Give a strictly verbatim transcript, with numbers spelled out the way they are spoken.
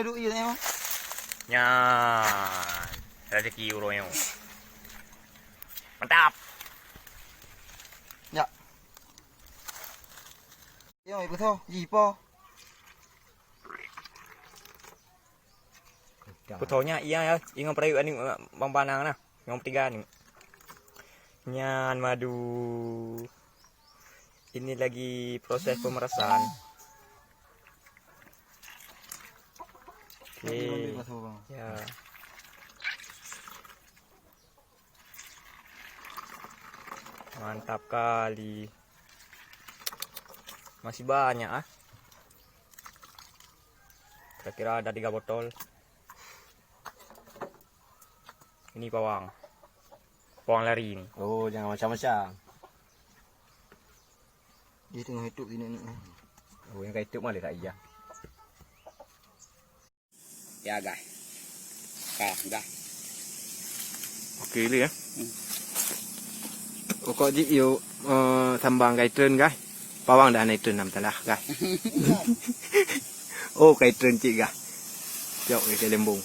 Duek ié nyoe. Nyan. Rezeki uroe nyoe. Mantap. Ya. Yo, ibu tho, ji po. Putôh nyan, iya, iya, ingat peurayeuk aneuk bang Panang na. Nyang tiga ni. Nyan madu. Ini lagi proses pemerasan. Oke. Ya. Mantap kali. Masih banyak ah. Kira-kira ada tiga botol. Ini pawang. Pawang lari ni. Oh, jangan macam-macam. Dia tengah hidup sini ni. Oh, yang ka hidup malah tak iya. Ya, gai. Ka, dah. Oke, le ya. Hmm. Okok jih yuk, eh, sambang gai tren, gai. Pawang dah naik tren nam talah, gai. Oh, kai tren cik, gai. Yok, gai lembong.